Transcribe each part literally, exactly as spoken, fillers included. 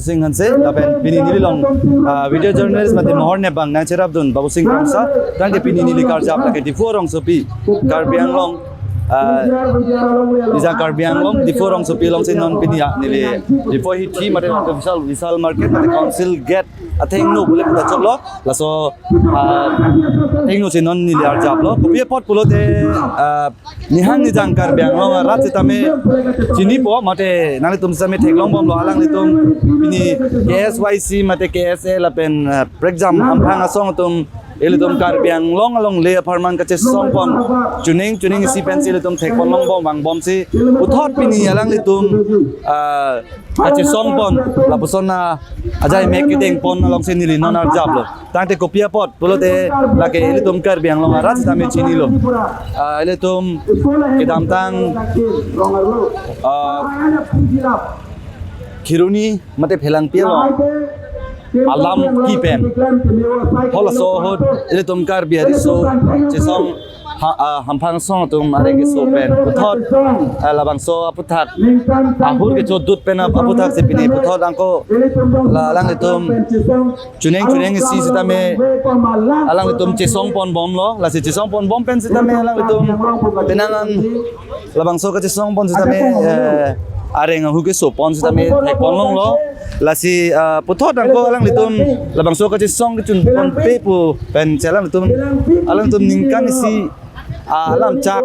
Sing Hanse, lapen pini neli along, ah, video journalist mate mohor nepbang nangcherapdun Babusing Kramsa, tangte pini neli karjap lake Diphu rongsopi, Karbi Anglong, ah, Nijang Karbi Anglong, Diphu rongsopi alongsi non pini ya, neli Diphu hithi mate official Vishal Market mate Council Gate athengno pule puta choklo, laso, ah, athengno si non neli arjaplo, kopi apot pulote, ah, Nihang Nijang Karbi Anglong arat sitame chinipo mate nanglitum sitame theklongbomlo alanglitum pini K S Y C mate K S A lapen, eh, prekjam hamphang asong atum ilitum Karbi Anglong alongle apharman kachesongpon chuning chuning isi pensi ilitum thekponlongbom vangbomsi puthot pini alanglitum, ah, kachesongpon lapuson ajai mek kedengpon alongsi neli non arjaplo. Tangte kopi apot pulote lake ilitum Karbi Anglong arat sitame chinilo. Ah, ilitum kedamtang, ah, Kheroni mate Phelangpi along alam kipen halaso ahut ilitum Karbi ariso chesong ha, ah, hamphang asong atum areng keso pen puthot, ah, labangso aputhak ahur kechodut pen ap-, aputhak si pini puthot angko la alanglitum chuning chuning isi sitame alanglitum chesongponbomlo, lasi chesongponbom pen sitame alanglitum penang an labangso kachesongpon sitame, eh, areng ahu kesopon sitame thekponlonglo. Lasi, ah, puthot angko alanglitum labangso kachesong kechunponpe pu pensi alanglitum, alanglitum ningkan isi, ah, alam chak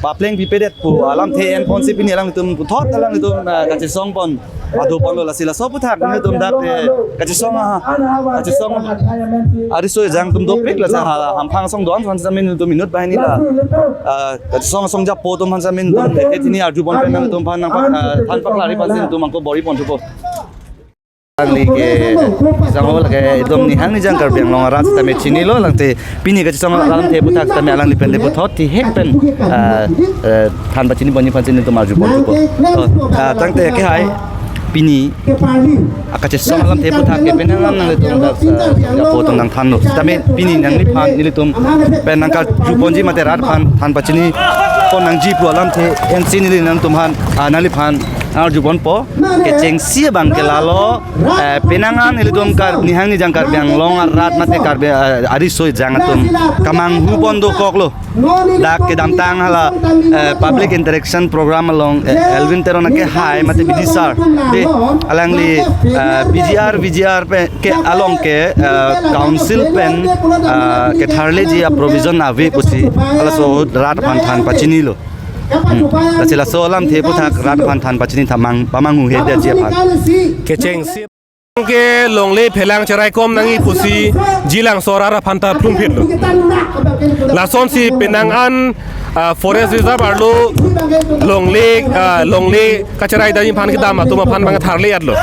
papleng pipedet pu alamthe enponsi pini alanglitum puthot alanglitum, ah, kachesongpon adoponlo. Lasi laso aputhak nelitum dak, eh, kachesong, ah, kachesong ariso ejang atum dopik, lasi ha hamphang asong do-an aphan sitame nelitum inut banghini la, ah, kachesong asong japo atum aphan sitame nelitum, eh, thini arjupon pen nelitum aphan nangpak, ah, than paklar-i aphansi nelitum angko bor-ipon thupo. Alangli kachesong lake itum Nihang Nijang Karbi Anglong arat sitame chinilo, alangte pini kachesong alamthe aputhak sitame alangli pen le puthot thihek pen, ah, eh, than pachiniponji aphansi nelitum arjupon thupo. To, ah, tangte ke hai pini, ah, kachesong alamthe aputhak ke penang an nanglitum dak, ah, japo atum nangthanlo. Sitame pini nangliphan nelitum pen nangkarjuponji mate rat aphan than pachinipon nangji pu alamthe ensi neli nangtum aphan, ah, nangliphan arjuponpo. Kechengsi abang ke lalo, eh, penang an ilitum Kar-, Nihang Nijang Karbi Anglong arat mate Karbi, eh, ariso ejang atum kamanghupon dokoklo. Dak kedamtang hala, eh, public interaction program along, eh, Elwin Teron ake hai mate B D sir. De, alangli, eh, P G R, V G R pen ke along ke, eh, council pen, eh, ketharleji aprovision ave pusi halaso rat aphan than pachinilo. Hmm. Lasi laso alamthe aputhak rat aphan than pachini thamang pamanghuhedetji aphan. Kechengsi ke longle phelang cheraikom nangji pusi Jilangso arat aphan ta plumphitlo. Lasonsi penang an, ah, forest reserve arlo longle, ah, longle kacherai damji aphan kedam atum aphan abang tharle-etlo.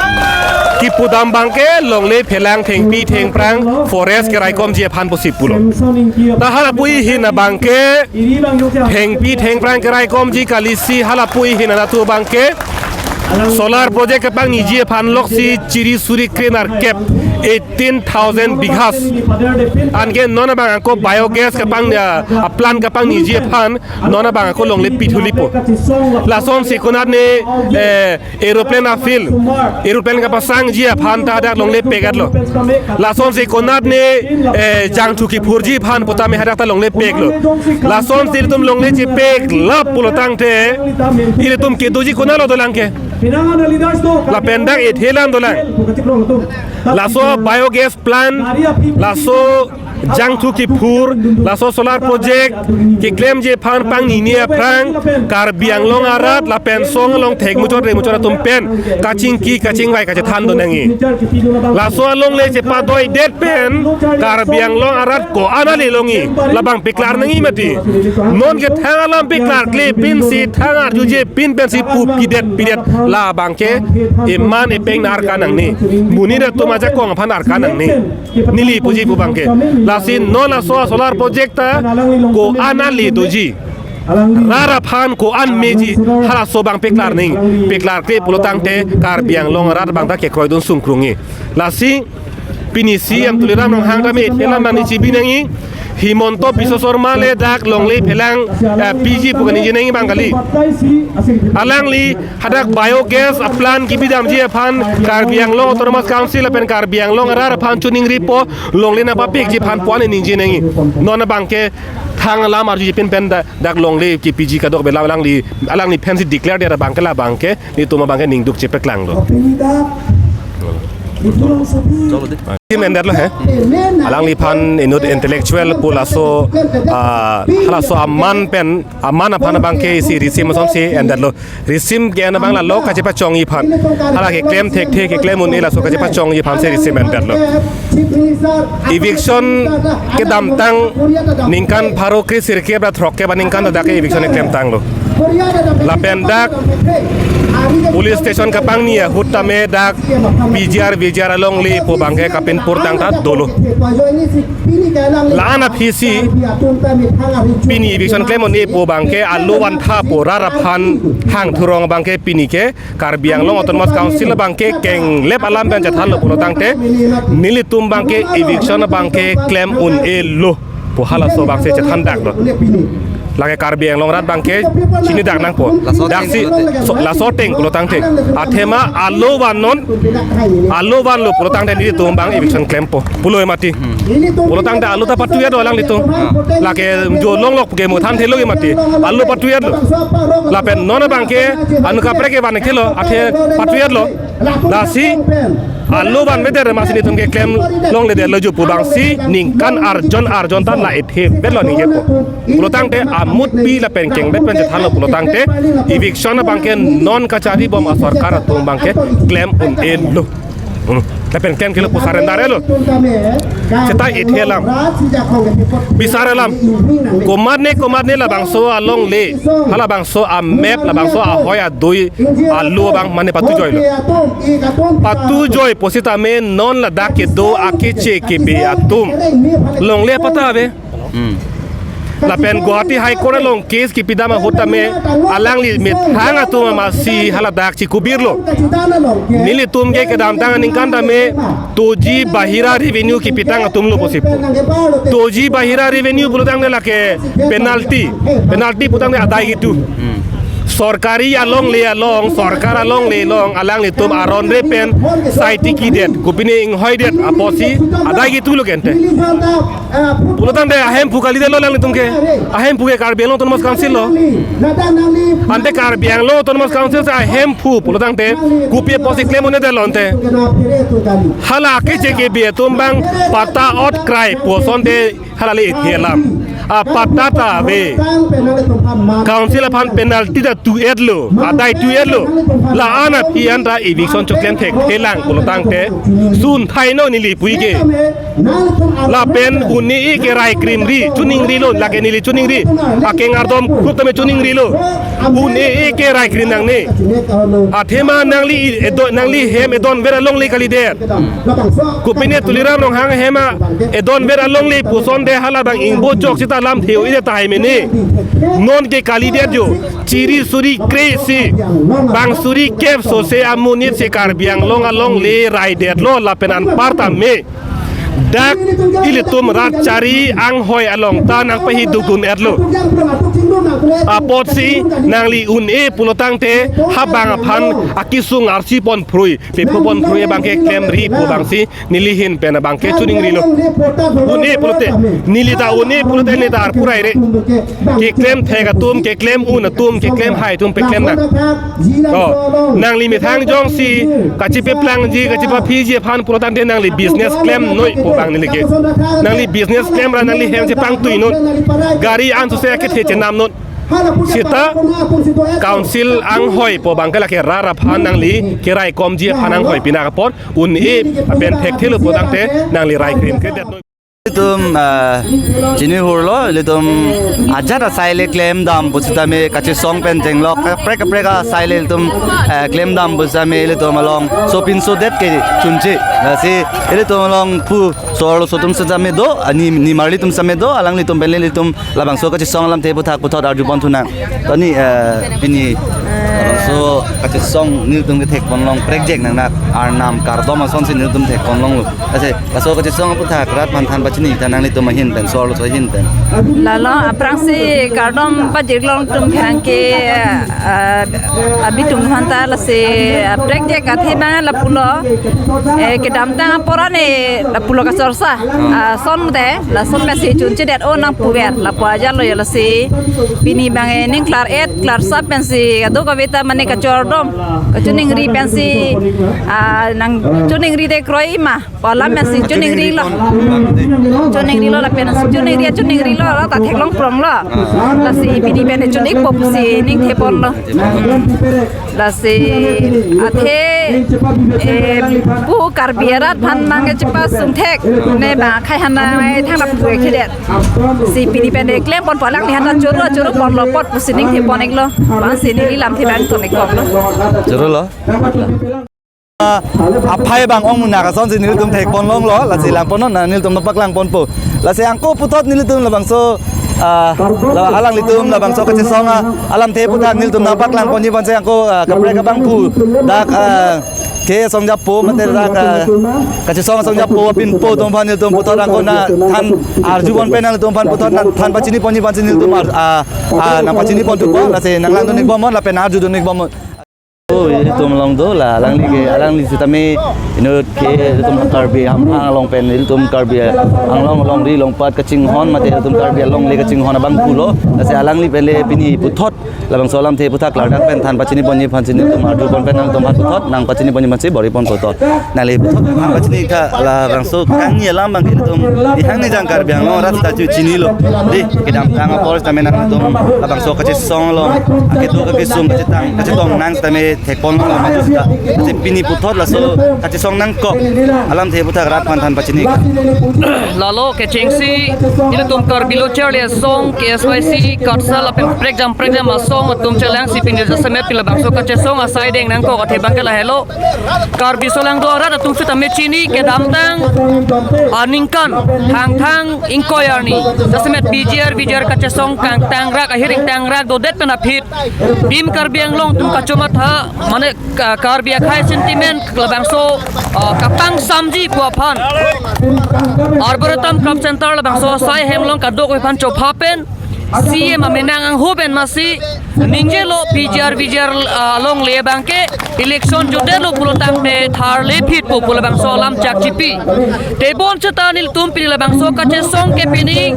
Kipudam abang ke longle phelang thengpi thengphrang forest keraikomji aphan pusi pulo. Ta halapu ahin abang ke thengpi thengphrang keraikomji kalisi halapu ahin anatthu abang ke solar project kepangniji aphan loksi chiri suri krenerkep, eighteen thousand bighas. Anke non abang angko biogas kepang, ah, plant kepangniji aphan non abang angko longle pithulipo. Lasonsi konatne, eh, aeroplane afield, aeroplane kapasangji aphan ta dak longle pek-etlo. Lasonsi konatne, eh, jangthu kiphurji aphan putame hadak ta longle peklo. Lasonsi ilitum longle chepek lap pulo tangte ilitum kedoji konatlo dolang ke. Lapen dak ethe alam dolang. Laso biogas plant, laso jangthu kiphur, laso solar project keklemji aphan pangnini aphrang Karbi Anglong arat lapen song along thekmuchot remuchot atum pen kachingki kachingvai kachethan do nangji. Laso alongle chepadoidet pen Karbi Anglong arat ko-an ale longji labang paklar nangji mati. Non ke thang alam paklarkle pinsi thang arjuje pin pensi pu pidet pidet labang ke eman epeng arka nangne. Monit atum ajakong aphan arka nangne. Neli puji pu abang ke. Lasi non laso solar project ta ko-an ale doji, rat aphan ko-an meji, halaso abang paklar nangji. Paklarkle pulo tangte Karbi Anglong rat abang ta kekroidun sungkrungji. Lasi pini C M Tuliram Ronghang tame ethe alam nangji, chibi nangji. Himanta Biswa Sarma le dak longle phelang, eh, piji pu kaningje nangji abang kali. Alangli hadak biogas a-plant kebidamji aphan Karbi Anglong Autonomous Council lapen Karbi Anglong arat aphan choningripo, longle nangpapikji aphan pu-an ningje nangji. Non abangke thang alam arjupin pen da-, dak longle kepiji kadokave alam alangli, alangli pensi declare det abangke la abangke, nelitum abangke ningduk chepaklanglo. Isi mendetlo he. Alangliphan inut intellectual pu laso, ah, halaso aman pen, aman aphan abangke isi risim asonsi endetlo. Risim ke-en abang lalo kachepachongji aphan. Hala keklem thekthe, keklem un-e laso kachepachongji aphansi risim endetlo. Eviction kedamtang ningkan pharo kre sirkep ra throkkep aningkan dak ke eviction klemtanglo. Lapen dak police station kapangni ahut tame dak P G R, V G R alongle pu abangke kapinpurtang ta dolo. La-an aphisi pini eviction klem un-e pu abangke alo vantha pu rat aphan hangthurong abangke pini ke Karbi Anglong Autonomous Council abangke kenglep alam pen chethanlo pulo tangte nelitum abangke eviction abangke klem un-elo pu halaso abangsi chethandaklo. Lake Karbi Anglong arat abangke chinidak nangpo. Laso ateng daksi pulo tangte. So, laso ateng pulo tangte. Athema alo vannon, alo vanlo pulo tangte nelitum abang eviction klempo. Pulo mati. Pulo tangte alo ta patuyatlo alanglitum. Lake jo longlok ke mo thanthelo mati. Alo patuyatlo. Lapen non abangke anu kaprek kevan thelo athe patuyatlo. Lasi alo vanvedet amatsi nelitum keklem longledetlo jo pu abangsi ningkan arjon arjon ta la ethe betlo ningjepo. Pulo tangte amutpi lapen kenglep pen chethanlo pulo tangte eviction abangke non kacharibom asorkar atum abangke klem un-elo. Hmm. Lapen klem kelo pu surrender-lo. Seta ethe alam. Bisar alam. Komatne komatne labangso alongle. Halabangso amep, labangso ahoi adoi alo abang mane patujoilo. Patujoi pusitame non ladak kedo akeche kebe atum longle patta ave. Hmm. Lapen Guwahati High Court along case kepidam ahut tame alangli methang atum amatsi haladak chikubirlo. Nelitum ke kedamtang aningkan tame toji bahira revenue kepitang atumlo pusi pu. Toji bahira revenue pulo tangte lake penalty. Penalty pu tangte adai gitu. Hmm. Sorkari alongle along, sorkar alongle along, alanglitum aron re pen sai tikidet, kopine inghoidet apotsi adai gitu lo kente. Pulo tangte ahemphu kalidetlo alanglitum ke. Ahemphu ke Karbi Anglong Autonomous Council lo. Ante Karbi Anglong Autonomous Council si ahemphu pulo tangte kopi apotsi klem un-edetlo ante. Hala akeche kebe atum abang patta ot krai pu asonte hala le ethe alam. Apatta ta ave. Council aphan penalty ta tu-etlo. Adai tu-etlo. La-an aphi anta eviction choklem thekthelang pulo tangte. Sun thaino neli puike. Lapen un-e ke rai krimri, choningrilo, lake neli choningri. Akeng ardom krup tame choningrilo. Un-e ke rai krim nangne. Athema nangli edo, nangli hem edonver alongle kalidet. Kopine Tuliram Ronghang hem edonver alongle pusonte hala abang ingbo chok sita lam theo ide tahai mene. Non ke kalidet jo. Chiri suri kre-isi. Bang suri kep sose amonit si Karbi Anglong alongle raidetlo lapen anparta me. Dak ilitum rat chari anghoi along ta nangpahiduk un-etlo. Apotsi nangli un-e pulo tangte habang aphan akesung arsi ponphrui, pepho ponphrui abangke klemri pu abangsi neli ahin pen abangke choningrilo. Un-e pulote, neli ta un-e pulote neli ta arphurai re. Keklem thek atum, keklem un atum, keklem hai atum peklem nang. Oh, nangli methang jongsi kachepaplangji, kachepaphiji aphan pulo tangte nangli business klemnoi pu abang neli ke. Nangli business klem ra nangli hem chepangtuinon. Gari an sose akethe chenamnon. Sita council anghoi pu abangke lake rat aphan nangli keraikomji aphan anghoi pina apot un-e pen thekthelo pulo tangte nangli rai krimkredetnoi. Ilitum, ah, chini hurlo, ilitum ajat asai le klemdam pusitame kachesong pen jenglok kaprek kaprek asai le ilitum, eh, klemdam pusitame ilitum along sopinso det ke chunche. Lasi ilitum along pu sorlo so atum sitame do, ani nimarli atum sitame do, alanglitum pen le ilitum labangso kachesong alamthe aphuthak puthot arjupon thunang. Tani, eh, pini Laso kachesong nelitum kethekponlong prekjak nangnak arnam kardom asonsi nelitum thekponlonglo. Ase, laso kachesong aputhak rat aphan than pachini ta nanglitum ahin pen, so-arloso ahin pen. Lalo aphrangsi kardom pajirlong atum pherangke, ah, abitum aphanta lasi, ah, prekjak athe abang lapulo. Eh, kedamtang apor an lapulo kachorsa. Ah, ason te, lason pensi chunchedet o nangpuver, lapu ajatlo ya lasi. Pini abang, eh, ning klar-et, klarsa pensi kadokave ta mane kachordom, kachoningri pensi, ah, nangchoningri te kroi ma. Pu alam pensi choningrilo. Choningrilo lapen choningri, choningrilo, la ta theklong pronglo. Lasi pini pen chonikpo pusi ning theponlo. Lasi athe, eh, pu Karbi arat aphan abang kechepasung thek ne ba khai hana thang lapu thedet. Si pini pen klempon pu alangliphan ta choro choro ponlo apot pusi ning thepon-iklo. Bang si neli lamthe abang tonik koklo. Chorolo. Ah, aphai abang ong munak asonsi nelitum thekponlonglo, lasi langponnon, na nelitum nangpaklangponpo. Lasi angko puthot nelitum labangso, ah, la alanglitum labangso kachesong, ah, alamthe aputhak nelitum nangpaklangponji ponsi angko, ah, kaprek abangphu dak, ah, K. Songjapo mate dak, ah, kachesong Songjapo apinpo atum aphan nelitum puthot angko nangthan arjupon pen nanglitum aphan puthot nangthan pachiniponji ponsi nelitum ar-, ah, ah, nangpachiniponthupo, lasi nanglangdun-ikbomnon lapen arjudun-ikbomnon. Oh, ilitum along do la, alangli ke, alangli sitame inut ke ilitum Karbi Anglong along pen, ilitum Karbi Anglong alongri along pat kachinghon mate ilitum Karbi alongle kachinghon abangphulo. Lasi alangli pen le pini puthot labangso alamthe aputhak klardak pen than pachiniponji aphansi nelitum arjupon pen nangtum aphan puthot nangpachiniponji aphansi bor-iponpo to. Nangli puthot than pachini tha labangso kangni alam abang ke ilitum ihang nijang Karbi Anglong arat ta chu chinilo. Dei, kedamtang apor sitame nangtum labangso kachesong along akedo kakesung kachetang kachetong nang sitame thekponlonglo maju sita. Lasi pini puthot laso kachesong nangkok alamthe aputhak rat aphan than pachini. Lalo kechengsi ilitum Karbi Lo Charli Asong, K S Y C, KATSA lapen prekjam prekjam asong atum chelangsi pini jasemet pini labangso kachesong asai deng nangkok athe abang ke lahelo. Karbi solangdo arat atum sitame chini kedamtang aningkan hangthang ingkoi arni jasemet P G R V G R kachesong kangtangrak, ahir ingtangrak dodet pen aphi Team Karbi Anglong atum kachomatha, mane Ka-, Karbi akhei sentiment labangso, ah, kapangsamji pu aphan Arboretum Crop Center labangso asai hem along kadokave aphan chopha pen C M amenang angho pen masi ningjelo P G R V G R, ah, alongle abang ke election jodetlo pulo tangte tharle phitpo pu labangso alam chakchipi. Tebon seta nelitum pini labangso kachesong ke pini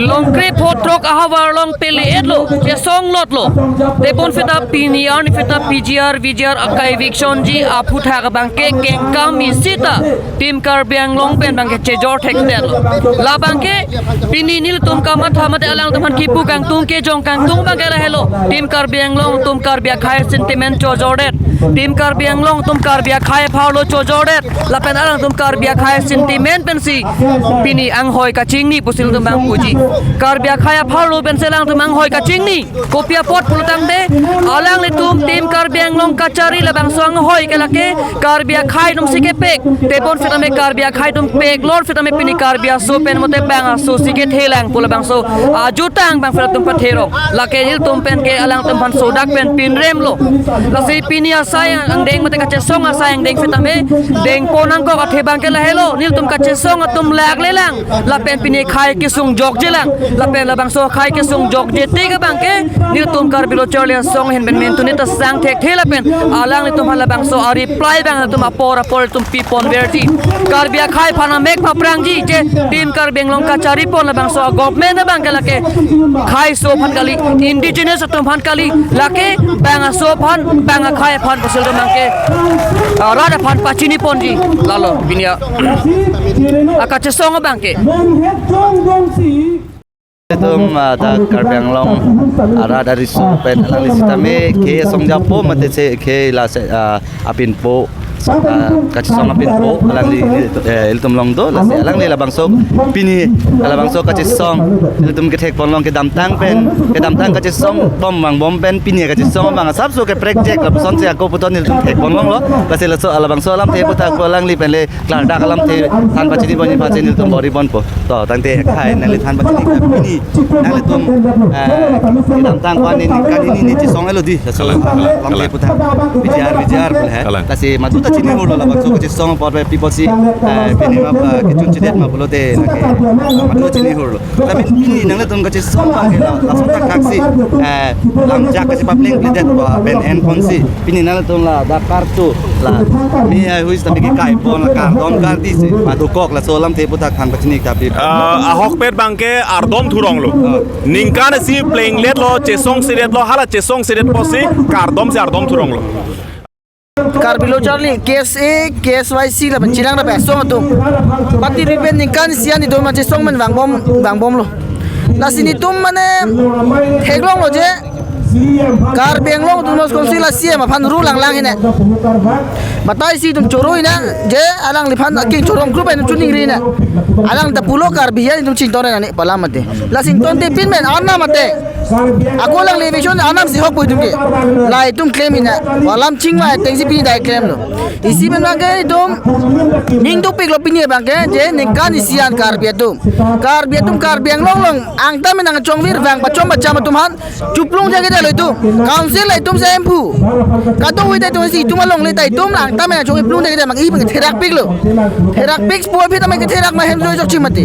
Longkre pho throk ahavar along pele-etlo, chesong lotlo. Tebon seta pini arni seta P G R V G R aka-evictionji aputhak abang ke kengkam isi ta Team Karbi Anglong pen abang ke chejor thekdetlo. La abang ke pini nelitum kamatha mate alangtum aphan kipu kangtung kejong kangtung abang ke lahelo. Team Karbi Anglong atum Karbi akhei sentiment chojordet. Team Karbi Anglong atum Karbi akhei apharlo chojordet. Lapen alangtum Karbi akhei sentiment pensi pini anghoi kachingni pusi ilitum abang puji. Karbi akhei apharlo pensi alangtum anghoi kachingni. Kopi apot pulo tangte, alanglitum Team Karbi Anglong kachari labangso anghoi ke lake Karbi akhei atumsi kepek. Tebon sitame Karbi akhei atum peklor sitame pini Karbi aso pen mate bang aso si kethelang pu labangso ajutang abang seta ilitum patherong. Lake ilitum pen ke alangtum aphan sodak pen pinremlo. Lasi pini asai angdeng mate kachesong asai angdeng sitame dengpon nangkok athe abang ke lahelo. Nelitum kachesong atum laklelang. Lapen pini khei kesung jokjelang. Lapen labangso khei kesung jokje tik abang ke nelitum Karbi Lo Charli Asong ahin pen menthunit ta sang thekthe lapen alanglitum aphan labangso a-reply abang atum apor apor atum piponverji. Karbi akhei aphan amek paprangji je Team Karbi Anglong kacharipon labangso a-government abang ke lake kheiso aphan kali, indigenous atum aphan kali, lake bang aso aphan, bang akhei aphan pusi ilitum abang ke, ah, rat aphan pachiniponji. Lalo pini a, akachesong abang ke. Ilitum, ah, dak Karbi Anglong arat ariso pen alangli sitame K. Songjapo mate se ke lasi, ah, apinpo ah, kachesong apin po alangli, eh, ilitum along do, lasi alangli labangso pini, labangso kachesong ilitum kethek ponlong kedamtang pen, kedamtang kachesong bom vangbom pen pini kachesong abang asapso kaprek jek lapuson si ako puthot ilitum thek ponlonglo, lasi laso labangso alamthe aphuthak po alangli pen le klardak alamthe than pachini pon pachini ilitum bor-i ponpo. To, tangte hai nangli than pachini ka pini nanglitum, eh, kedamtang ko-an ne ningkan hini ne chesong helo dei. Laso, kalang, ah, kalang, alamthe kalang, aphuthak. P G R, P G R pu he. Kalang. Lasi madu ta chinihurlo labangso kachesong apot pi apotsi, eh, pini ma, eh, kechun chedet ma pulote lake, ah, madu ta chinihurlo. Tapi pini nanglitum kachesong abang ke la, laso thakthak si, eh, lamjak kachepaplengpledet pen en ponsi pini nanglitum ladak kartu la me haihui sitame kekai pon la kardom kardi si padokok, laso alamthe aphuthak than pachini ka pi. Ah, ahokpet abang ke ardom thuronglo. Ah. Ningkan isi plengledetlo, chesongsedetlo, hala chesongsedet apotsi kardom si ardom thuronglo. Karbi Lo Charli, K S A, K S Y C lapen chelang lapen asong atum, party ripen ningkan isi an itum achesong pen vangbom, vangbomlo. Lasi netum mane theklonglo je Karbi Anglong Autonomous Council a C E M aphan ru langlang hine. Batai si itum choro hine je alangliphan aking chorom group pen chuningri hine. Alang ta pulo Karbi ya itum chington nani pu alam mate. Lasi ingtonte pin pen arnam mate. Ako alangli eviction arnam si hokpo itum ke. La itum claim hine. Alam chingvai atengsi pini dai claim lo. Isi pen abang ke itum ning dopiklo pini abang ke je ningkan isi an Karbi atum, Karbi atum Karbi Anglong along angtan pen nangchongvir vang pachom pacham atum aphan chuplung jagi dalo itum. Council la itum si M P. Kadokave ta itum si itum alongle ta itum la angtan pen nangchong chuplung jagi dalo, abang ke therakpiklo. Therakpik po aphi tame ketherak ma hem joi jok chimati.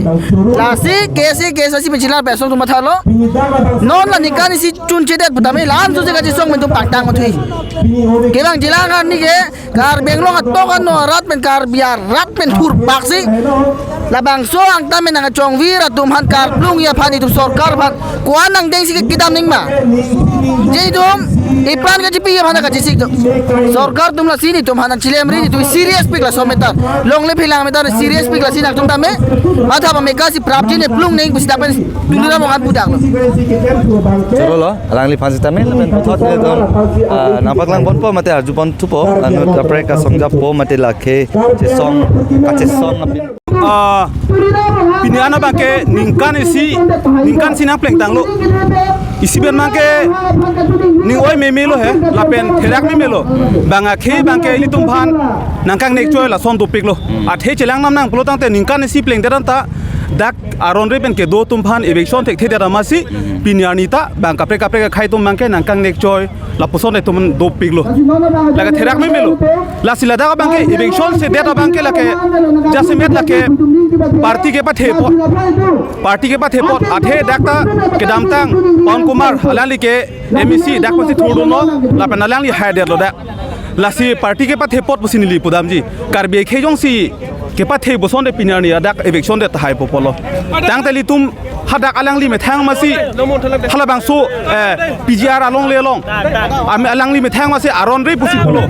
Lasi K S A, K S Y C pen chelang lapen asong atum mathalo. Non la ningkan isi chunchedet pu tame la-an suse kachesong pen itum pangtang mathui. Kevang chelang arni ke Karbi Anglong atok ano arat pen Karbi arat pen thurpaksi labangso angtan pen nangchongvir atum aphan karplungji aphan itum sorkar aphan ko-an angdengsi kedam ning ma? Je itum ipran kachipi aphan kachesik do. Sorkar atum lasi netum aphan nangchilemri, netum serious pik laso matter. Longle phelang matter serious pik lasi nangtum tame matha pameka si prapjin ne plung neng pusi dak pen Tuliram Ronghang pudaklo. Choro lo, alangliphan sitame, lapen puthot netum, ah, nangpaklang ponpo mate arju pon thupo, anut kaprek asong jappo mate lake chesong, kachesong apin. Ah, pini an abang ke ningkan isi, ningkan isi nangplengtanglo. Isi pen abang ke ning oi memelo he, lapen therak memelo. Bang akhei abang ke ilitum aphan nangkangnek choi lason dopiklo. Athe chelang nam nang pulo tangte ningkan isi plengdet anta dak aron re pen kedo atum aphan eviction thekthedet amatsi pini arni ta bang kaprek kaprek akhei atum abang ke nangkangnek choi lapuson itum dopiklo. Lake therak memelo. Lasi ladak abang ke eviction sedet abang ke lake jasemet lake party kepathe apot. Party kepathe apot athe dak ta kedamtang Pawan Kumar alangli ke M A C dak pasi thurdunlo lapen alangli haidetlo dak. Lasi party kepathe apot pusi neli pudamji. Karbi akhei jongsi kepathe puson de pini arni adak eviction det tahai popolo. Tangte ilitum hadak alangli methang amatsi halabangso, eh, P G R alongle along. Am-, alangli methang amatsi aron re pusi pulo.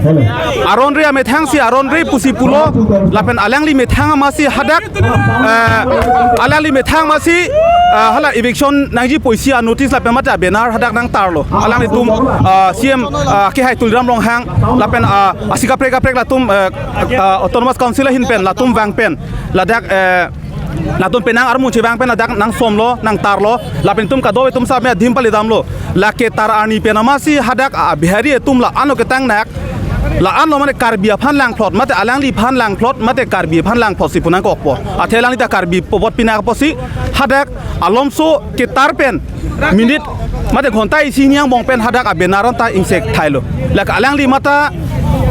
Aron re amethang si aron re pusi pulo. Lapen alangli methang amatsi hadak, eh, alangli methang amatsi, eh, hala eviction nangjipo isi a-notice lapen mate a-banner hadak nangtarlo. Alanglitum, eh, C M, eh, kehai Tuliram Ronghang lapen, eh, asi kaprek kaprek latum, eh, eh, Autonomous Council ahin pen latum vang pen ladak, eh, latum penang armu chevang pen ladak nangsomlo, nangtarlo, lapen itum kadokave atum same adim palidamlo. Lake tar arni pen amatsi hadak a-Bihari atum la-anlo ketangnak, la-anlo mane Karbi aphan langphlot, mate alangliphan langphlot, mate Karbi aphan langphlot si pu nangkokpo. Athe alangli ta Karbi pu apot pinak apotsi hadak alomso ketar pen minute mate ghonta isi hini angbong pen hadak a-banner anta ingsek thailo. Lake alangli mate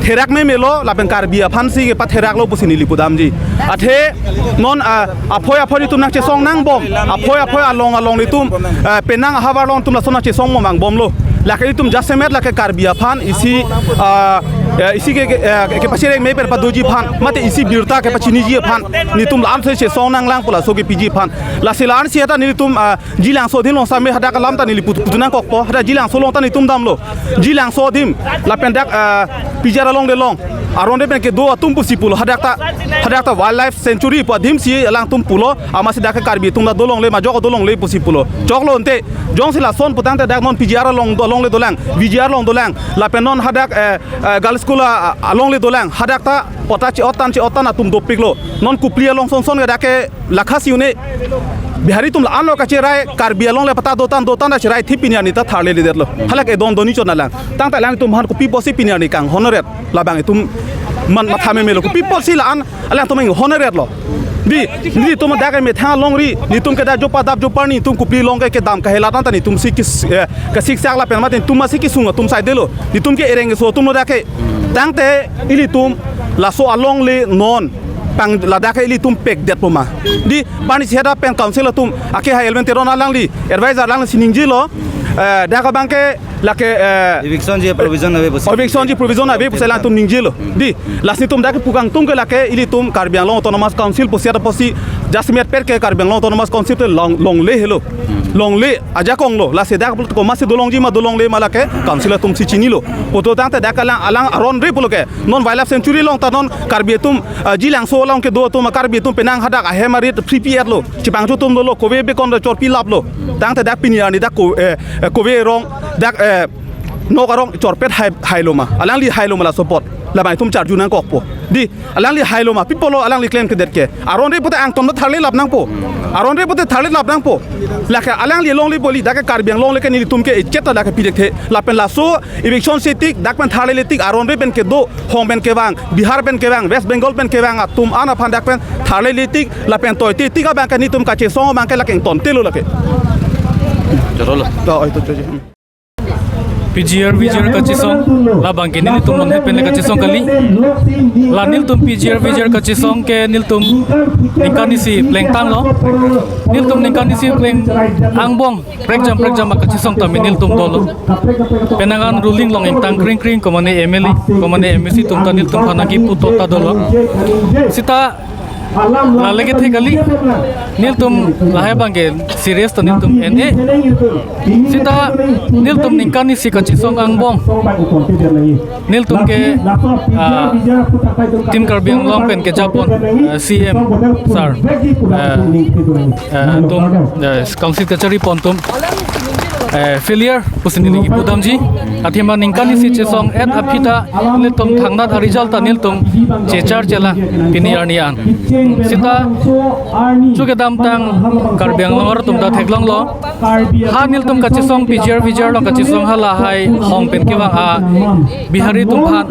therak memelo lapen Karbi aphansi kepatheraklo pusi neli pudamji. Athe non, ah, aphoi aphoi netum nangchesong nangbom. Aphoi aphoi along along netum, ah, penang ahavar along netum lason nangchesong mo vangbomlo. Lake netum jasemet lake Karbi aphan isi, ah, eh, isi ke, ke, eh, kepachereng me pen padoji aphan mate isi birta kepachiniji aphan netum la-an si chesong nanglang pu laso kepiji aphan. Lasi la-an si hata netum, ah, Jilangso adim along same hadak alam ta neli put-, putu nangkokpo. Hadak Jilangso along ta netum damlo. Jilangso adim lapen dak, ah, P G R alongle long, aron re pen kedo atum pusi pulo, hadak ta, hadak ta wildlife sanctuary pu adim si alangtum pulo, amatsi dak ke Karbi atum ta dolongle ma, jok dolongle pusi pulo. Choklo ante, jongsi lason putangte dak non P G R along do, alongle dolang, V G R along dolang, lapen non hadak, eh, eh, girls school a, a, alongle dolang, hadak ta ota che-ot tan che-ot tan atum dopiklo. Non Kopili along son son ke dak ke lakha si un-e. Bihari atum la-an lo kacherai, Karbi alongle pata dotan dotan ta cherai thi pini arni ta tharle ledetlo. Halake don doni chot nalang. Tangte alangtum aphan kopi pusi pini arni kanghon-et, labang itum man matha memelo. Kopi pusi la-an alangtum inghon-etlo. Di, nelitum dak ke methang alongri, nelitum ke dak jopa dap jopar nelitum Kopili along ke kedam kahela tangte nelitum si kis, eh, kasiksak lapen mate nelitum masi kesung atum saidelo. Nelitum ke ereng keso atumlo dak ke. Tangte ilitum laso alongle non pang ladak ke ilitum pekdetpo ma. Di, pani si hada pen council atum, ake ha Elwin Teron alangli, advisor alangli si ningjelo, eh, dak abang ke lake, eh, Eviction ji provision ave pusi. Eviction ji provision ave pusi alangtum ningjelo. Di, lasi nelitum dak ke pu kangtung ke lake ilitum Karbi Anglong Autonomous Council pusi ada pusi, jasemet per ke Karbi Anglong Autonomous Council te long, longle helo. Longle ajakong lo, lasi dak komatsi dolongji ma dolongle ma lake council atum si chinilo. Pu tangte dak alang, alang aron re pulo ke. Non wildlife sanctuary along ta non Karbi atum, ah, Jilangso along kedo atum, Karbi atum penang hadak ahem arit phri pi-etlo. Chepangcho atum dolo, kove bekon do chorpi laplo. Tangte dak pini arni dak ko, eh, eh, kove arong, dak, eh, nok arong chorpet hai, hailo ma. Alangli hailo ma laso apot. Labang itum charju nangkokpo. Di, alangli hailo ma, pi apotlo alangli klemkledet ke. Aron re pute angton ta tharle lap nangpo. Aron re pute tharle lap nangpo. Lake alangli longle poli, dak ke Karbi Anglong le ke nelitum ke echet ta dak ke pidek the. Lapen laso eviction si tik, dak pen tharle le tik, aron re pen kedo, hong pen kevang, Bihar pen kevang, West Bengal pen kevang atum an aphan dak pen tharle le tik, lapen toite tik abang ke nelitum kachesong abang ke lake ingtontelo lake. Chotlo. To, oi to, to, to. P G R V G R kachesong, labang ke nelitum non hepen le kachesong kali. La nelitum P G R V G R kachesong ke nelitum ningkan isi plengtanglo. Nelitum ningkan isi pleng angbong prekjam prekjam akachesong tame nelitum dolo. Penang an ruling along ingtang kring kring, komane M L A, komane M A C atum ta nelitum aphan nangkipu tot ta dolo. Sita lale kethe kali, nelitum lahai abang ke serious ta nelitum en-e. Sita nelitum ningkan isi kachesong angbong nelitum ke, ah, Team Karbi Anglong pen kejapon, ah, C M sir, ah, ah, atum, ah, council kachari pon atum, eh, failure pusi neli kipu damji. Athema ningkan isi chesong-et aphi ta nelitum thangnat a-result ta nelitum chechar chela pini arni an. Sita chu kedamtang Karbi Anglong arat atum ta theklonglo. Ha nelitum kachesong P G R V G R along kachesong halahai hong pen kevang a Bihari atum aphan,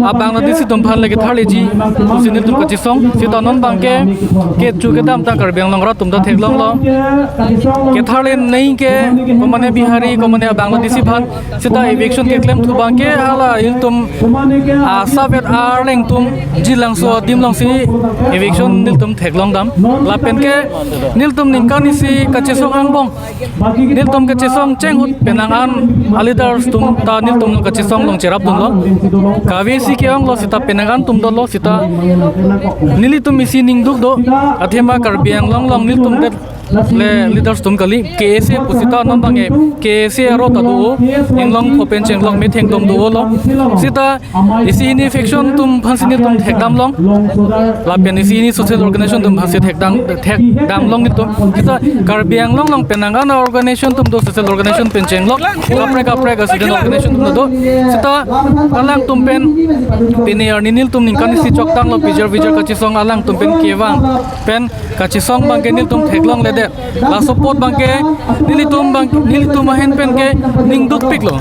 a Bangladeshi atum aphan le ketharleji pusi nelitum kachesong. Sita non abang ke, ke chu kedamtang Karbi Anglong arat atum ta theklonglo. Ketharle nai ke, komane Bihari, komane Bangladeshi aphan. Sita eviction keklemthu abang ke hala ilitum, ah, savet arleng atum Jilangso adim alongsi eviction nelitum theklong dam. Lapen ke nelitum ningkan isi kachesong angbong nelitum kachesong cheng ahut penang an a-leaders atum ta nelitum kachesong along cherapdunlo. Kave isi ke-onglo, sita penang an atum dolo, sita nelitum isi ningduk do. Athema Karbi Anglong along nelitum det le leaders atum kali, K S A pu sita non abang ke K S A arlo ta do, inglong pho pen chenglok metheng atum dolo. Sita isi hini faction atum aphansi nelitum thekdam long. Lapen isi hini social organization atum aphansi thekdam, thekdam long nelitum. Sita Karbi Anglong along penang an a-organization atum do, social organization pen chenglok, kaprek kaprek a-student organization atum do. Sita alangtum pen pini arni nelitum ningkan isi choktanglo P G R V G R kachesong alangtum pen kevang pen kachesong abang ke nelitum theklongledet. Laso apot abang ke nelitum abang, nelitum ahin pen ke ningdukpiklo.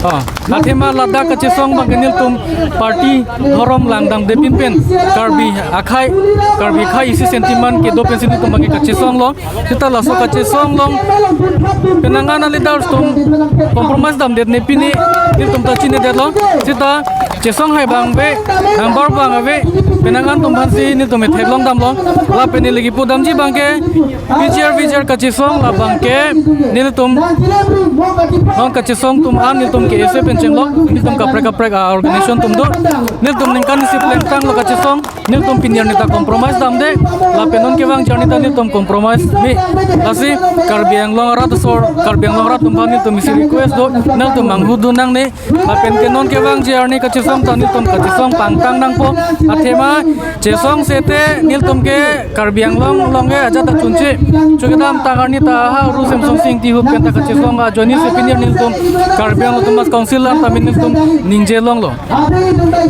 Ah, athema ladak kachesong abang ke nelitum party dhorom langdamde pinpen Karbi akhei, Karbi akhei isi sentiment kedo pensi nelitum abang ke kachesonglo. Sita laso kachesong along penang an a-leaders atum compromise damdet ne pini nelitum ta chinidetlo. Sita chesong hai abang ave, number abang ave, penang an atum aphansi nelitum theklong damlo. Lapen neli kipu damji abang ke P G R V G R kachesong, labang ke nelitum non kachesong atum an nelitum K S A pen chenglok, nelitum kaprek kaprek a-organization atum do. Nelitum ningkan isi plengtanglo kachesong, nelitum pini arni ta compromise damde, lapen non kevangji arni ta nelitum compromise me. Lasi Karbi Anglong arat asor, Karbi Anglong arat atum aphan nelitum isi request do, nelitum manghudun nangne, lapen ke non kevangji arni kachesong Tong ta nelitum kachesong pangtang nangpo. Athema chesong sete nelitum ke Karbi Anglong along ke ajat ta chunche. Chukidamtang arni ta ha Ru Semsonsing Ingti pen ta kachesong ajoine si pini nelitum Karbi Anglong Autonomous Council alam tame nelitum ningje longlo.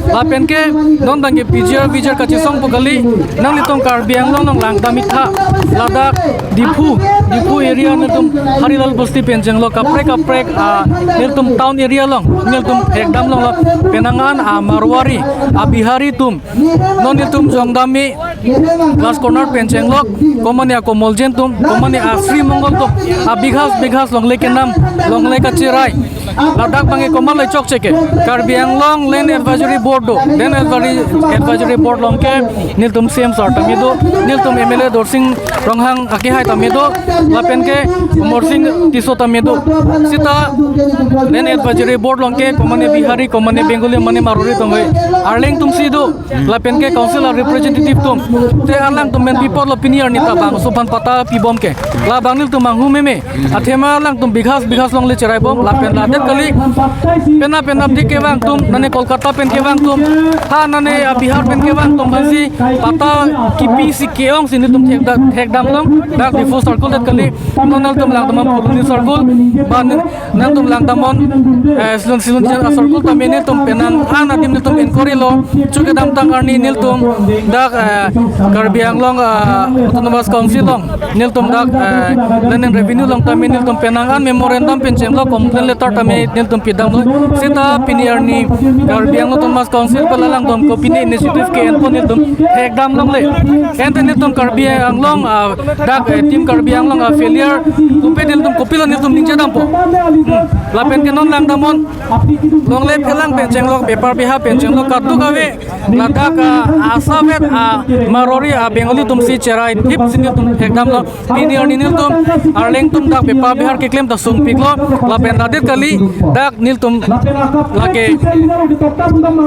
Lapen ke non abang ke P G R V G R kachesong pu kali, nanglitum Karbi Anglong along langdam-iktha, ladak Diphu, Diphu area nelitum Harilal Bosti pen chenglo, kaprek kaprek, ah, nelitum town area along nelitum thekdam longlo. Penang an, ah, Marwari, ah, Bihari atum non nelitum jongdam-i, Glass Corner pen chenglok, komane a Komoljen atum, komane a Sri Mongol atum, a bighas bighas longle kenam, longle kacherai. Ladak abang ke komat le chokche ke, Karbi Anglong Land Advisory Board do, Land Advisory, Advisory Board along ke nelitum C M sir tame do, nelitum M L A Dorsing Ronghang akehai tame do, lapen ke Amarsing Tisso tame do. Seta Land Advisory Board along ke komane Bihari, komane Bengali, mane Marwari atum, arleng atum si do. Lapen ke council a representative atum, te alangtum pen pi apotlo pini arni ta bangso aphan patta pibom ke? La abang nelitum manghu meme. Athema alangtum bighas bighas longle cheraibom, lapen ladet kali, penap penapdik kevang atum, nane Kolkata pen kevang atum, ha nane, ah, Bihar pen kevang atum aphansi patta kipi si ke-ong si nelitum thekda-, thekdam long, dak Diphu circle det kali, non nangtum langdam Phuloni circle, ba nangtum langdam non, eh, Silon, Silon a circle tame nelitum penang an adim nelitum inquiry lo. Chukidamtang arni nelitum dak, eh, Karbi Anglong, eh, Autonomous Council along nelitum dak, eh, Land and Revenue along tame nelitum penang an memorandum pen chenglo, complaint letter tame nelitum pidamlo. Seta pini arni Karbi Anglong Autonomous Council pen alangtum kopine initiative ke-enpo nelitum thekdam longle. Ante nelitum Karbi Anglong, ah, dak, eh, Team Karbi Anglong a failure, kopi nelitum, kopilo nelitum ningjedampo. Hmm. Lapen ke non langdam non, longle phelang pen chenglok bepar beha pen chenglok kadokave ladak, ah, asavet, ah, Marwari, ah, Bengali atum si cherai thip si nelitum thekdam lo. Pini arni nelitum arleng atum dak bepar behar keklem ta sungpiklo, lapen ladet kali, dak nelitum lake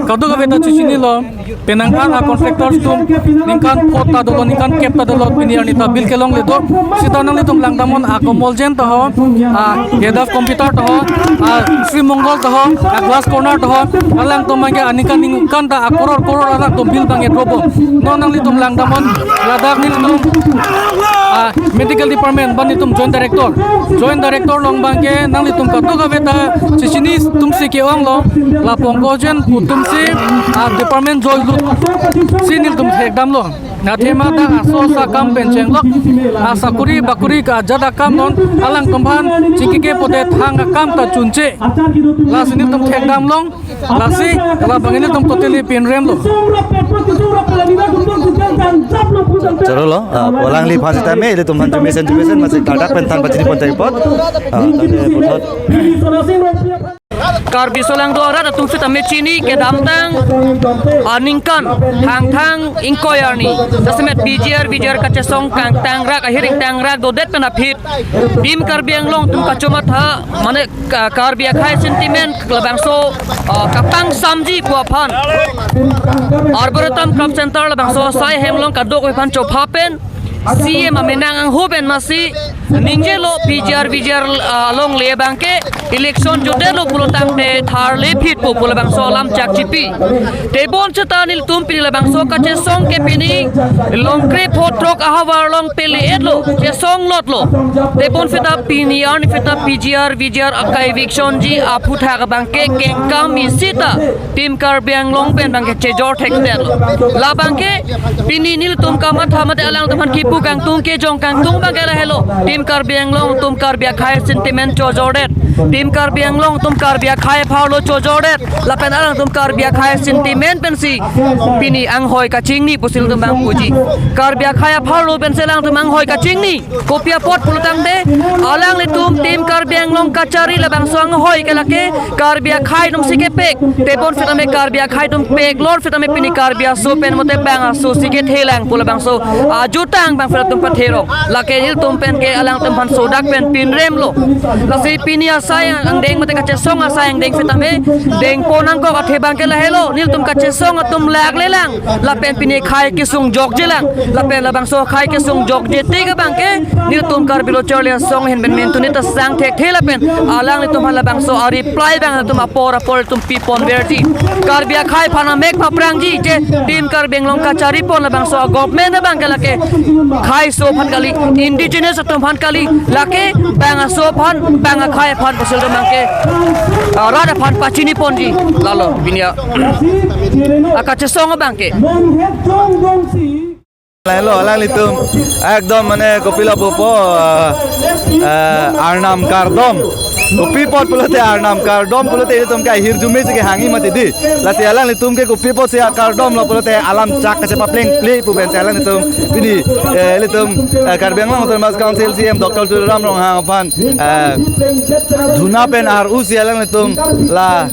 kadokave ta chechinilo. Penang an a contractors atum ningkan pho ta dolo, ningkan kep ta dolo, pini arni ta bill kelongle do. Seta nanglitum langdam non a Komoljen ta ho, a Head of Computer ta ho, a Sri Mongol ta ho, a Glass Corner ta ho, alangtum abang ke aningkan ningkan ta a koror koror alangtum bill abang ke drobo. Non nanglitum langdam non, ladak nelitum, a Medical Department abang nelitum Joint Director, Joint Director along abang ke nanglitum kadokave ta chechini atum si ke-onglo, lapu Komoljen atum si, a department joi lut si nelitum thekdamlo. Athema ta aso-sa akam pen chenglok, a sakori bakori ka ajat akam non alangtum aphan chingki ke pote thang akam ta chunche. Lasi nelitum thekdam long, lasi labang nelitum totally pinremlo. Choro lo, ah, pu alangliphan sitame, ilitum aphan information, information, masih kadak pen than pachini pon thek apot. Ah, tame puthot. Karbi aso lang do arat atum sitame chini kedamtang aningkan Thangthang ingkoi arni, jasemet P G R V G R kachesong kangtang rak, ahir ingtang rak dodet pen aphi Team Karbi Anglong atum kachomatha, mane Ka-, Karbi akhei sentiment labangso, ah, kapangsamji pu aphan Arboretum Club Center labangso asai hem along kadokave aphan chopha pen C M amenang angho pen masi ningjelo P G R V G R, ah, alongle abang ke election jodetlo pulo tangte tharle phitpo pu labangso alam chakchipi. Tebon seta nelitum pini labangso kachesong ke pini longkre pho throk ahavar along pele-etlo, chesong lotlo. Tebon seta pini arni seta P G R V G R aka evictionji aphuthak abang ke kengkam isi ta Team Karbi Anglong pen abang ke chejor thekdetlo. Labang ke pini nelitum kamatha mate alangtum aphan kipu kangtung kejong kangtung abang ke lahelo. Team Karbi Anglong atum Karbi akhei sentiment chojordet. Team Karbi Anglong atum Karbi akhei apharlo chojordet. Lapen alangtum Karbi akhei sentiment pensi pini anghoi kachingni pusi nelitum abang puji. Karbi akhei apharlo pensi alangtum anghoi kachingni. Kopi apot pulo tangte, alanglitum Team Karbi Anglong kachari labangso anghoi ke lake Karbi akhei atum si kepek. Tebon sitame Karbi akhei atum peklor sitame pini Karbi aso pen mate bang aso si kethelang pu labangso ajutang abang seta nelitum patherong. Lake nelitum pen ke alangtum aphan sodak pen pinremlo. Lasi pini asai angdeng mate kachesong asai angdeng sitame dengpon nangkok athe abang ke lahelo. Nelitum kachesong atum laklelang. Lapen pini khei kesung jokjelang. Lapen labangso khei kesung jokje tik abang ke nelitum Karbi Lo Charli Asong ahin pen mentu neta sang thekthe lapen Alanglitum aphan labangso a-reply abang atum apor apor atum pipon verji. Karbi akhei aphan amek paphrangji je Team Karbi Anglong kachari pon labangso a-government abang ke lake kheiso aphan kali, indigenous atum aphan kali, lake bang aso aphan, bang akhei aphan pusi ilitum abang ke, ah, rat aphan pachini ponji. Lalo pini akachesong abang ke. Lahenlo alanglitum ekdom mane kopilo pupo, ah, ah, arnam kardom. Kopi apot pulote arnam kardom pulote ilitum ke ahirjume si kehangji mati di. Lasi alanglitum ke kopi apotsi akardomlo pulote alam chak kachepaplengple pu pensi alanglitum pini, eh, ilitum, eh, Karbi Anglong Autonomous Council C E M Doctor Tuliram Ronghang aphan, eh, dhuna pen ar-u si alanglitum la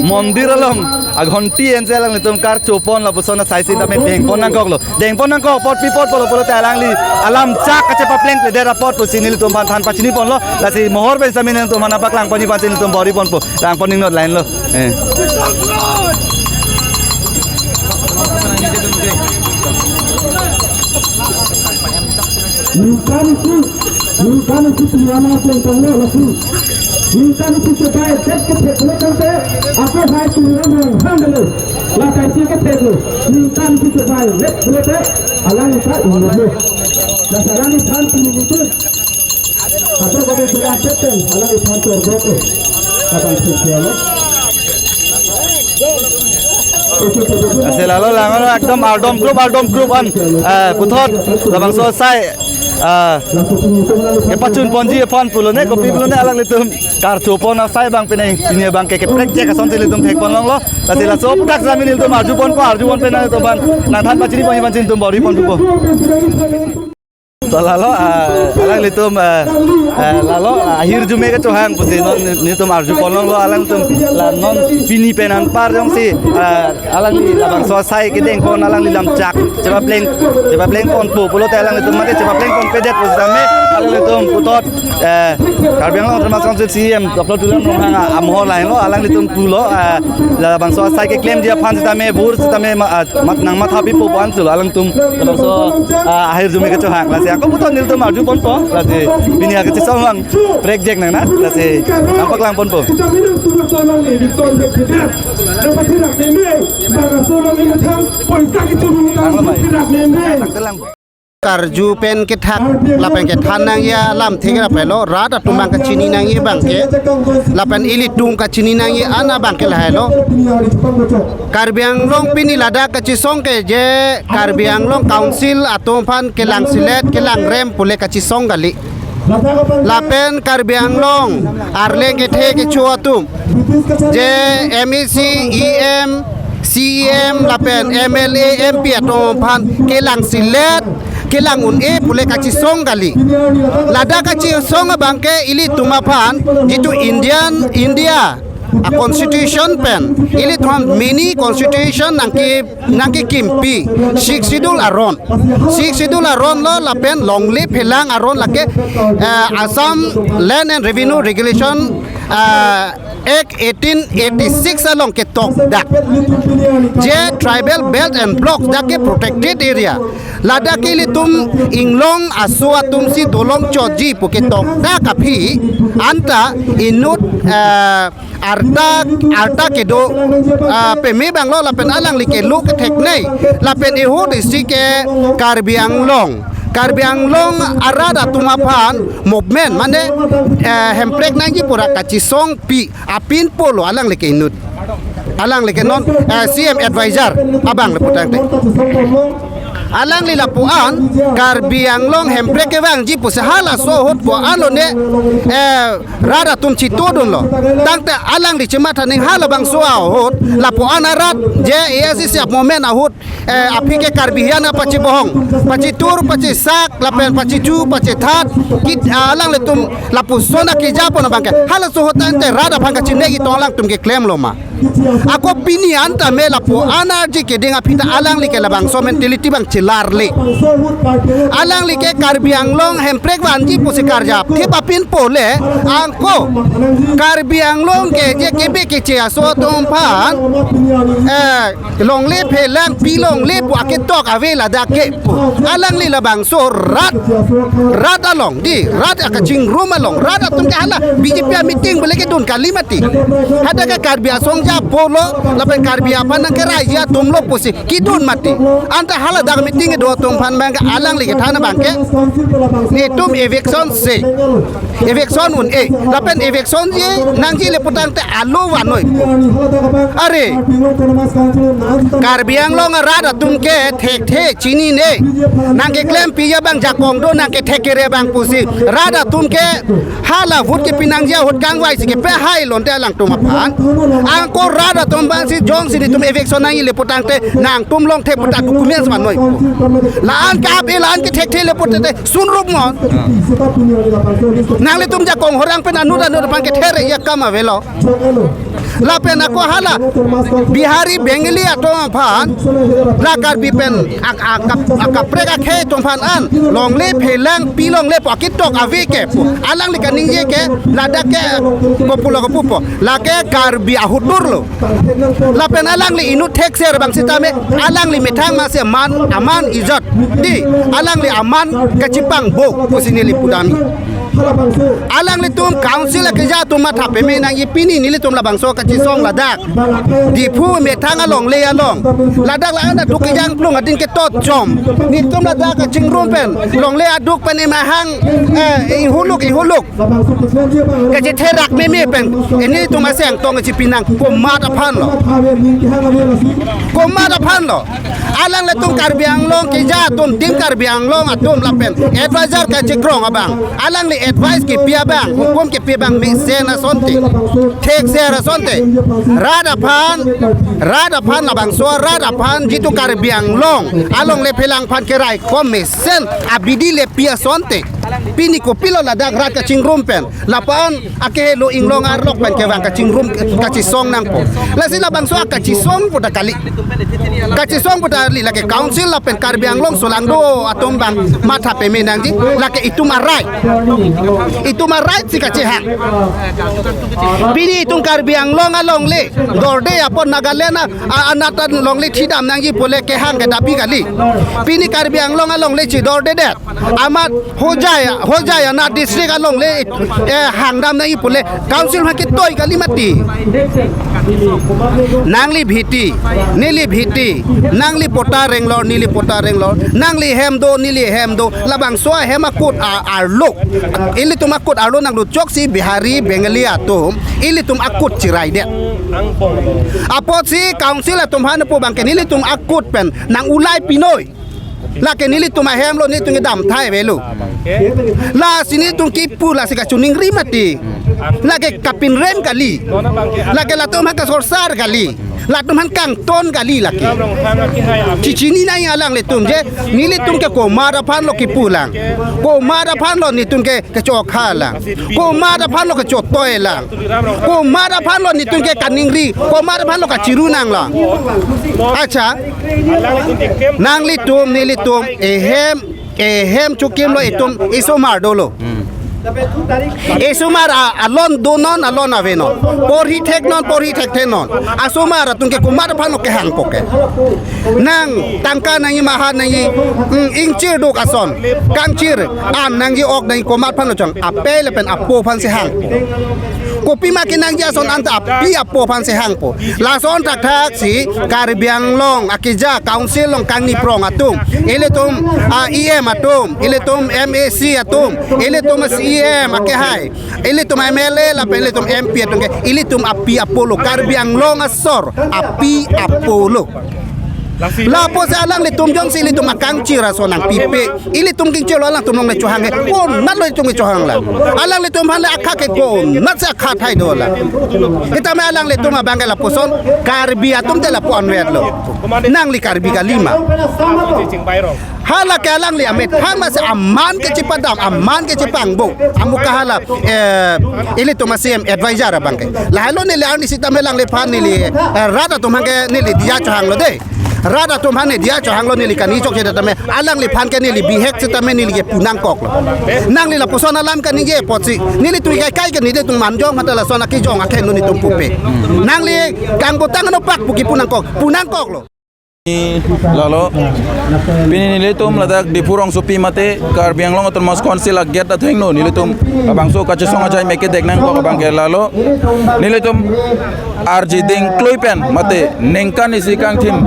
mondir along aghonti ensi alanglitum karchopon lapuson asai sitame dengpon nangkoklo. Dengpon nangkok apot pi apot pulo pulote alangli alam chak kachepaplengpledet apot pusi nelitum aphan than pachini ponlo. Lasi mohor pen sitame nelitum aphan nangpaklang ponji aphansi nelitum bor-i ponpo. Langpon ningnot lahenlo. Eh. Ningkan isi, ningkan isi pilihan apa yang kamu lakukan? Ningkan isi coba cek ke teknik sampai apa hai pilihan yang ham dulu. Lah kaisi ke teknik. Ningkan isi coba cek dulu teh. Alang isi ini dulu. Nah, sekarang ini kan pilihan itu. Atau kalau sudah cek kan, alang isi itu dulu. Akan sosial. Ase lalo langno ekdom ardom group, ardom group an, eh, puthot labangso asai, eh, kepachun ponji aphan pulone, kopi pulone alanglitum karchopon asai abang pine, pine abang ke keprek je kason si ilitum thekpon longlo. Lasi laso aphuthak sitame nelitum arjupon po, arjupon pen nangtum aphan nangthan pachini ponji aphansi nelitum bor-i ponpo. To lalo, ah, alanglitum, ah, ah, lalo, ah, ahirjume kachohang pusi non nelitum arjupon longlo alanglitum la non pini pen anpar jongsi, ah, alangli labangso asai kedengpon alangli lam chak chepapleng, chepapleng ponpo pulote alanglitum mate chepapleng ponpedet pusitame alanglitum puthot, eh, Karbi Anglong Autonomous Council C E M Doctor Tuliram Ronghang amohor lahenlo alanglitum pulo, eh, labangso asai keklemji aphan sitame bur sitame ma-, ah, mat nangmathapipo pu-an si alanglitum labangso, ah, ahirjume kachohang. Lasi ako puthot nelitum arjupon po. Lasi pini akachesong lang prek jek nang na. Lasi nangpaklang ponpo. Langlo mai. Karju pen kethak lapen kethan nangji alamthe ke lapulo, rat atum abang kachini nangji abang ke lapen ilitum kachini nangji an abang ke lahailo. Karbi Anglong pini ladak kachesong ke je Karbi Anglong Council atum aphan kelangselet kelangrem pule kachesong kali. Lapen Karbi Anglong arleng kethe kecho atum je M A C, E M, C E M lapen M L A, M P atum aphan kelangselet kelang un-e pule kachesong kali. Ladak kachesong abang ke ilitum aphan jitu Indian, India a-constitution pen ilitum aphan mini constitution nangke, nangkekimpi Sixth Schedule aron. Sixth Schedule aron lo lapen longle phelang aron lake, eh, Assam Land and Revenue Regulation, eh, Act eighteen eighty-six along ketokdak je Tribal Belt and Block dak ke protected area. Ladak ke ilitum inglong aso atum si dolong chotji pu ketokdak aphi anta inut, eh, arta, arta kedo, ah, peme abang lo lapen alangli kelo ketheknei lapen eho district ke Karbi Anglong. Karbi Anglong arat atum aphan movement mane, eh, hemprek nangji pura kachesong pi apin pulo alangli ke inut. Alangli ke non, eh, C M advisor abang le putangte. Alangli lapu-an Karbi Anglong hemprek kevangji pusi halaso ahut pu-an lone, eh, rat atum chitodunlo. Tangte alangli chematha nang halabangso ahut lapu-an arat je A I C C a-movement ahut, eh, aphi ke Karbi hian apachebohong, pachitur, pachisak, lapen pachichu, pachithat, kit, ah, alanglitum lapuson akejapon abang ke halaso ahut tangte rat aphan kachinei tong alangtum keklemlo ma. Ako pini an tame lapu-an arje keding aphi ta alangli ke labangso mentality abang chelarle. Alangli ke Karbi Anglong hemprek vanji pusi karjap. Thip apin pule angko Karbi Anglong ke je kebe keche aso atum aphan, eh, longle phelang pi longle pu aketok ave ladak ke pu. Alangli labangso rat, rat along, dei, rat akachingrum along, rat atum ke hala B J P a meeting pule kedun kali mati. Hadak ke Karbi Asong ja polo, lapen Karbi aphan nangkerai ja atum lo pusi kedun mati. Anta haladak meeting kedo atum aphan abang ke alangli kethan abang ke, netum eviction se. Eviction un-e. Lapen eviction ji nangjile putangte alo vannoi. Are, Karbi Anglong arat atum ke thekthe chinine. Nangkeklem pi abang jakong do, nangkethek kere abang pusi. Rat atum ke hala vote kepi nangji ahut kangvai si kepehai lonte alangtum aphan. Angko rat atum abang si jongsi netum eviction nangjile putangte nangtum longthe puta documents vannoi. La-an kap-e, la-an kethekthe le putangte sunrup non. Nanglitum jakong horang pen anut anut aphan kethere akam avelo. Lapen ako hala Bihari Bengali atum aphan, la Karbi pen ak-, ak-, ak-, akaprek akhei atum aphan an longle phelang pi longle pu aketok ave ke pu. Alangli kaningje ke ladak ke kopulo kopupo. Lake Karbi ahutur lo. Lapen alangli inut thekser abang sitame, alangli methang masi aman, aman ijat, dei, alangli aman kachipangbo pusi neli pudam. Alanglitum council akeja atum matha peme nangji, pini nelitum labangso kachisong ladak Diphu methang alongle along. Ladak la-an aduk kejang plung adin ketot chom. Netum ladak kachingrum pen longle aduk pen emahang, eh, ihuluk ihuluk kachetherak meme pen, eh, netum aseng tong chipi nang komat aphan lo. Komat aphan lo. Alanglitum Karbi Anglong keja atum, tim Karbi Anglong atum lapen advisor kachekrong abang, alangli advice kepi abang, hukum kepi abang mesen asonte, thekser asonte. Rat aphan, rat aphan labangso, rat aphan jitu Karbi Anglong alongle phelang aphan keraikom mesen abidi le pi asonte. Pini kopilo ladak rat kachingrum pen, lapu-an akehelo inglong arlok pen kevang kachingrum kachisong nangpo. Lasi labangso akachisong pu ta kali. Kachisong pu ta kali, lake council lapen Karbi Anglong solangdo atum abang matha peme nangji, lake itum a-right. Itum a-right si kachehang. Pini itum Karbi Anglong alongle dorde apot Nagaland a, a, anat alongle thidam nangji pule kehang ke dabi kali. Pini Karbi Anglong alongle chidordedet. Amat Hojai, Hojai anat district alongle, eh, hangdam nangji pule council aphan ketoi kali mati. Nangli bhiti, neli bhiti, nangli pota renglor, neli pota renglor, nangli hem do, neli hem do, labangso ahem akut a-, arlo. Ilitum akut arlo nanglut chok si Bihari, Bengali atum, ilitum akut chiraidet. Apotsi council atum aphan pu abang ke nelitum akut pen nang-ulai pinoi. Lake nelitum ahem lo, netum kedam thai avelo. Lasi netum kipu lasi kachiningri mati. Lake kapinrem kali. Lake latum aphan kasorsar kali. Latum aphan kangton kali lake. Chichini nai alanglitum je, nelitum ke komat aphan lo kipu lang. Komat aphan lo netum ke kechokha lang. Komat aphan lo kechotoi lang. Komat aphan lo netum ke kaningri. Komat aphan lo kachiru nang lang. Acha, nanglitum, nelitum, ehem, ehem chokimlo itum, isomar dolo. Isomar a-, alon donon, alon avenon. Porhi theknon, porhi thekthenon. Asomar atum ke komat aphan lo kehangpo ke. Nang tangka nangji, maha nangji, mm, ingchir duk ason. Kangchir an nangji, ok nangji, komat aphan lo chang. Ape lapen apo aphan si hangpo. Kopima kenangji ason anta api apo aphan si hangpo. Lason thakthak si Karbi Anglong akeja council along kangni prong atum, ilitum, ah, E M atum, ilitum M A C atum, ilitum C E M akehai, ilitum M L A lapen ilitum M P atum ke, ilitum api apo lo, Karbi Anglong asor api apo lo. Lapusi alanglitum jongsi ilitum akangchir ason nangpipe, ilitum kingchir lo, alangtum along le chohang he. Konat lo ilitum ke chohang la? Alanglitum aphan le akha ke konat si akha thai do la? Sitame alanglitum abang ke lapuson Karbi atum te lapu anvet lo. Nangli Karbi kali ma? Hala ke alangli amethang masi aman ke chipadam, aman ke chipangbuk. Amuk ke hala, eh, ilitum a-C M advisor abang ke. Lahelo neli arni sitame alangliphan neli, eh, rat atum aphan ke neli diya chohang lo de. Rat atum aphan neli diya chohang lo, neli kani chokche tame alangliphan ke neli bihek sitame neli ke pu nangkok lo. Nangli lapuson alam kaningje apotsi nelitum kaikai ke nelitum manjong mate lason akejong akhei nelitum pupe. Nangli kangbutang ano pak pu kipu nangkok, pu nangkok lo. Lalo, pini nelitum ladak Diphu rongsopi mate Karbi Anglong Autonomous Council a-gate athengno nelitum labangso kachesong ajai meke dek nangkok abang ke lalo. Nelitum arjiding klui pen mate ningkan isi kangthim,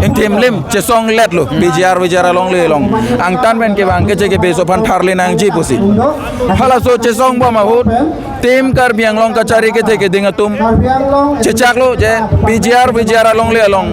ingthim lim chesong let lo P G R V G R along le along. Angtan pen kevang keche kebeso aphan tharle nangji pusi. Halaso chesong bom ahut Team Karbi Anglong kachari kethe keding atum chechak lo je P G R V G R along le along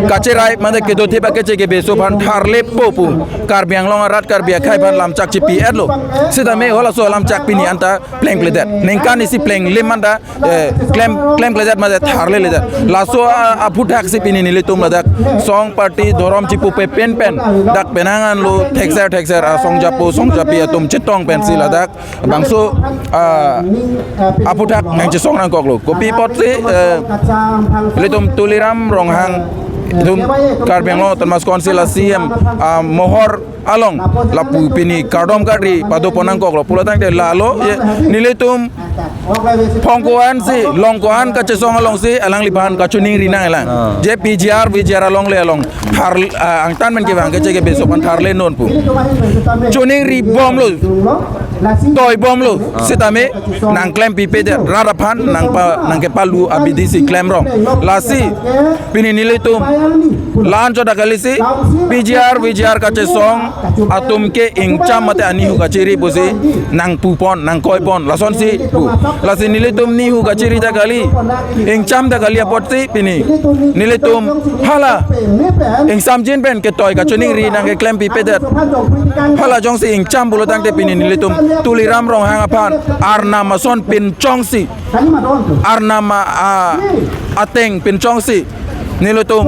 kacherai mate kedothip akeche kebeso aphan tharlepo pu Karbi Anglong arat Karbi akhei aphan lamchak chipi et lo. Sitame halaso lamchak pini anta plengkledet. Ningkan isi plenglim anta, eh, klem, klemkledet mate tharledet. Laso a, aphuthak si pini nelitum ladak song party dhorom chipupe pen pen dak penang an lo thekser thekser asong japo song japi atum chetong pensi ladak bangso, ah, aphuthak nangchesong nangkok lo. Kopi apotsi, eh, ilitum Tuliram Ronghang, itum Karbi Anglong Autonomous Council a-C M, ah, mohor along lapu pini kardom kardi padopon nangkok lo pulo tangte lalo, ye, nelitum phong ko-an si, long ko-an kachesong alongsi alangliphan kachiningri nanglang. Ah. Je P G R V G R along le along thar, ah, angtan pen kevang keche kebeso aphan tharle non pu chiningri bom lo, toi bom lo. Ah. Sitame nangklem pipedet, rat aphan nangpa, nangkepalu abidi si klem rong. Lasi pini nelitum la-an chot akalisi P G R V G R kachesong atum ke ingcham mate anihu kachiri pusi nangpupon, nangkoipon, lasonsi pu. Lasi nelitum nihu kachiri ta kali, ingcham ta kali apotsi pini nelitum hala ingsamjin pen ketoi kachiningri nangkeklem pipedet. Hala jongsi ingcham pulo tangte pini nelitum Tuliram Ronghang aphan arnam ason pinchongsi, arnam a, a, ateng pinchongsi nelitum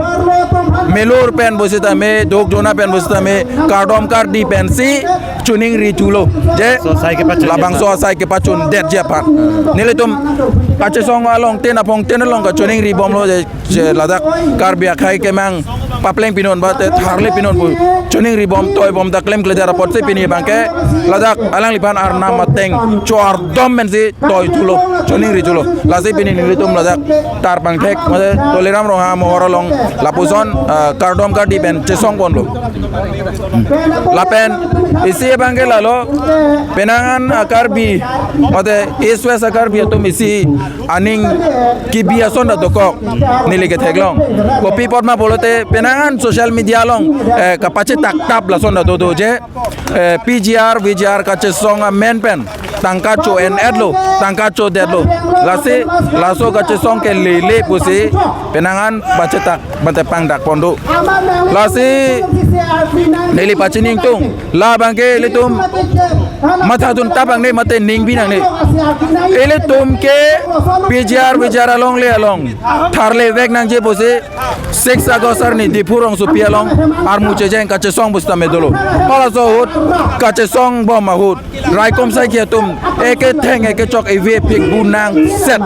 melur pen pusitame, dukjona pen pusitame, kardom kardi pensi chiningri thulo. Je, so, sai kepachun labangso asai kepachundetji aphan nelitum kachesong along tin aphong tin along kachiningri bomlo je, je ladak Karbi akhei kemang papleng pinon mate tharle pinon pu chiningri bom toi bom ta klemkledet apotsi pini abang ke ladak alangliphan arnam ateng chordom pensi toi thulo, chiningri thulo. Lasi pini nelitum ladak Tarpangthek mate Tuliram Ronghang mohor along lapuson, ah, kardom kardi pen chesong ponlo. Lapen isi abang ke lalo penang an a-Karbi mate East West a-Karbi atum isi aning kebi ason ta dokok neli ketheklong. Kopi apot ma pulote penang an social media along, eh, kapachetak tap lason ta dodo je, eh, P G R V G R kachesong amen pen tangka cho-en-et lo, tangka chodet lo. Lasi laso kachesong ke lele pusi penang an pachetak mate pangdak pon do. Lasi neli pachini ingtung, labang ke ilitum mathadun tap nangne mate ning bi nangne. Ilitum ke P G R V G R along le along tharle vek nangji pusi six August arni Diphu rongsopi along armu chejeng kachesong pusitame dolo. Halaso ahut kachesong bom ahut raikom saikhi atum eke theng eke chok evi ephik bu nangset.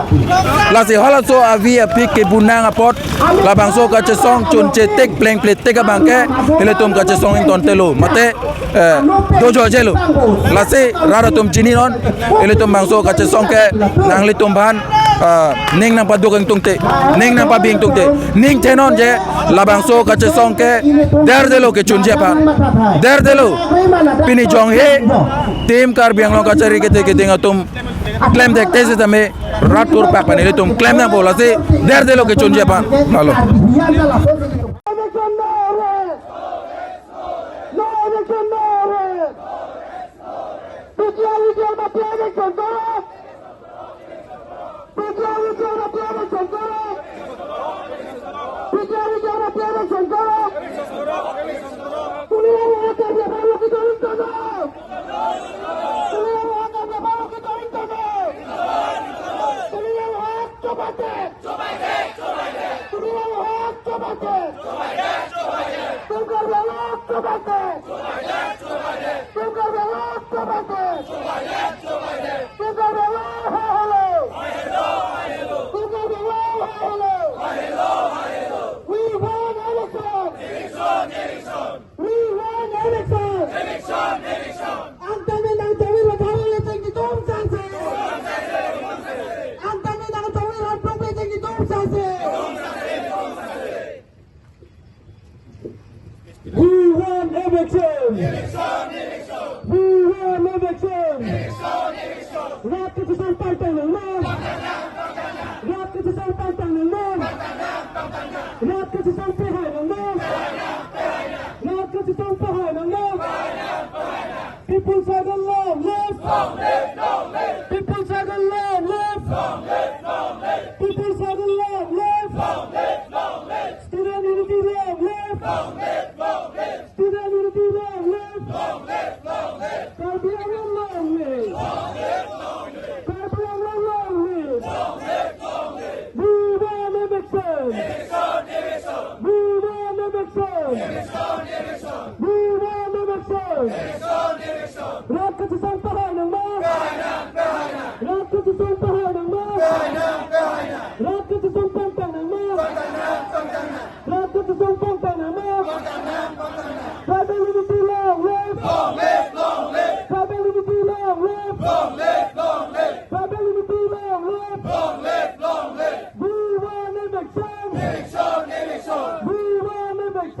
Lasi halaso avi aphik kebu nang apot labangso kachesong chunche tik plengple tik abang ke ilitum kachesong ingtontelo mate, eh, dojojelo. Lasi rat atum chininon, ilitum bangso kachesong ke nanglitum aphan, ah, ning nangpaduk ingtungte, ning nangpabi ingtungte, ning thenon je labangso kachesong ke derdelo kechunji aphan. Derdelo. Pini jong he Team Karbi Anglong kachari kethe keding atum klemdekte sitame rat thurpak pen ilitum klem nangpo, lasi derdelo kechunji aphan. Lalo. We want election. Rat kachesong pangtang nangma. Rat kachesong pangtang nangma. Rat kachesong pahai nangma. Rat kachesong pahai nangma. People struggle long live. People struggle long live. People struggle long live. Student unity long live. Student unity long live. Karbi Anglong long live. Karbi Anglong long live. We want election. We want election. We want election. Rat kachesong pahai nangma. Rat kachesong pahai nangma. Rat kachesong pangtang nangma. Rat kachesong pangtang nangma. Tribal unity long live. Tribal unity long live. Tribal unity long live.